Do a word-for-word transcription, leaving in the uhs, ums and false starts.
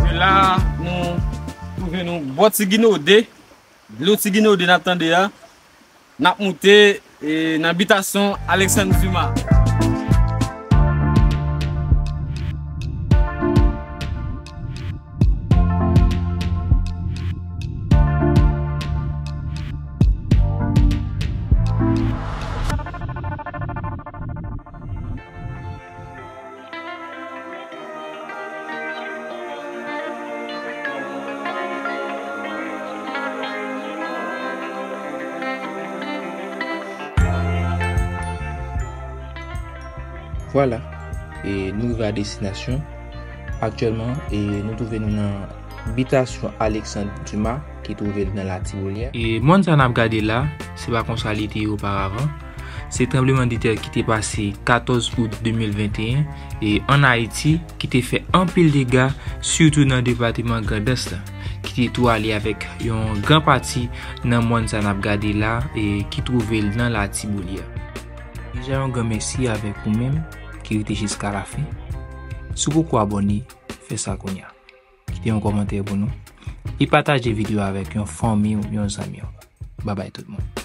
E la, nou twouve nou bò Ti Ginode. Dlo Ti Ginode n ap tande a. N ap moute, e, nan bitasyon Alexandre Dumas. Vwala, e nou rive a destinasyon. Aktyèlman, e nou twouve nou nan bitasyon Alexandre Dumas, ki twouve l nan Latiboulyè. E mòn sa n ap gade la, se pa konsa li te ye oparavan. Se tranblemanntè ki te pase katòz out de mil venteyen, e ann Ayiti, ki te fè anpil dega, sitou nan depatman Grandans la, ki te tou ale avèk yon gran pati nan mòn sa n ap gade la, e ki twouve l nan Latiboulyè. Deja yon gran mèsi avèk ou menm ki rete jiska lafen. Si w poko abòne, fè sa kounye a. Kite yon kòmantè pou nou. E pataje videyo avèk yon fanmi w, yon zanmi w. Babay tout moun.